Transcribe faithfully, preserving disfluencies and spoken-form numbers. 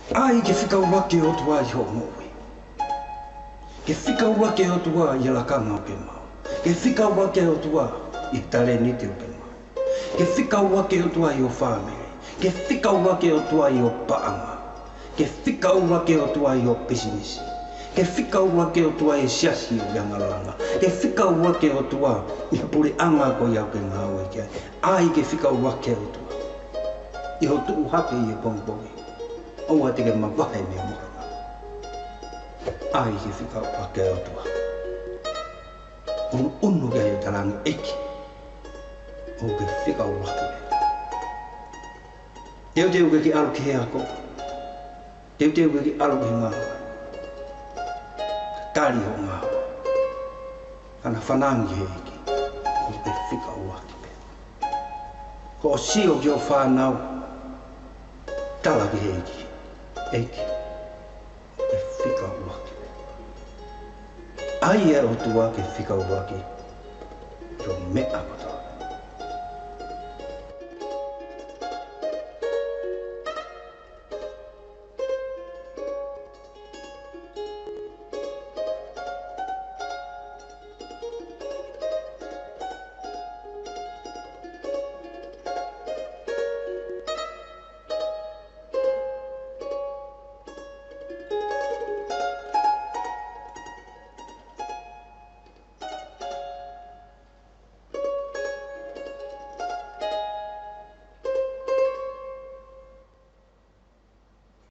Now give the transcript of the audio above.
ʻAi ke fika ʻuluaki ʻOtua ʻi hoʻo moʻui. Ke fika ʻuluaki ʻOtua ʻi he lakanga ʻokú ke maʻu. Ke fika ʻuluaki ʻOtua ʻi he talēniti ʻokú ke maʻu. Ke fika ʻuluaki ʻOtua ʻi ho fāmili. Ke fika ʻuluaki ʻOtua ʻi ho paʻanga. Ke fika ʻuluaki ʻOtua ʻi ho pisinisi. Ke fika ʻuluaki ʻOtua ʻi he siasi ʻokú ke angalanga. Ke fika ʻuluaki ʻOtua ʻi he puleʻanga ko ia ʻokú ke ngāue ki ai. ʻAi ke fika ʻuluaki ʻOtua ʻi hoʻo tuʻu hake ʻi he pongipongi. ʻOua te ke mavahe mei ho moʻunga. ʻAi ke fika ʻuluaki ʻOtua. ʻUnuʻunu ki ai ʻo talaange, ʻEiki, ʻoku ke fika ʻuluaki. Teuteu ke ke ʻalu ki he ako. Teuteu ke ke ʻalu ki he ngāue. Tali hoʻo ngāue. Fanafanangi ki he ʻEiki. ʻOku ke fika ʻuluaki pē. Ko hoʻo sio ki hoʻo fānau, tala ki he ʻEiki, ʻEiki, ke fika ʻuluaki. ʻAi ʻa e ʻOtua ke fika ʻuluaki ʻi hoʻo meʻa kotoa.